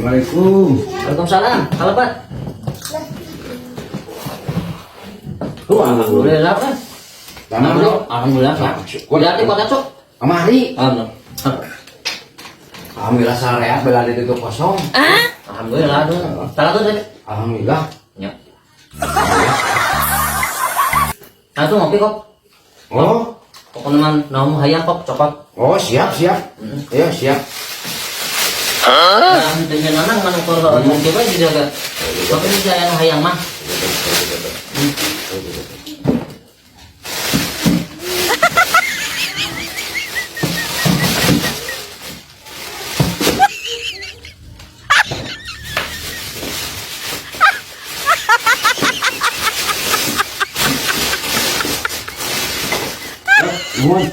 Assalamualaikum. Waalaikumsalam. Halo, Pak. Alhamdulillah. Alhamdulillah, Pak. Lama bro. Alhamdulillah, Pak. Syukur. Berarti kota, Cuk. Kamari. Alhamdulillah. Alhamdulillah sareat bela di itu kosong. Alhamdulillah tuh. Salah tuh tadi. Alhamdulillah. Ya. Nah, tuh ngopi kok. Oh, Pokoknya mah naum hayang kok cokot. oh siap siap. Ayo siap. Nah, dengan mana mana kalau ngopi bae dijaga. Tapi ini saya hayang mah. Nuhun.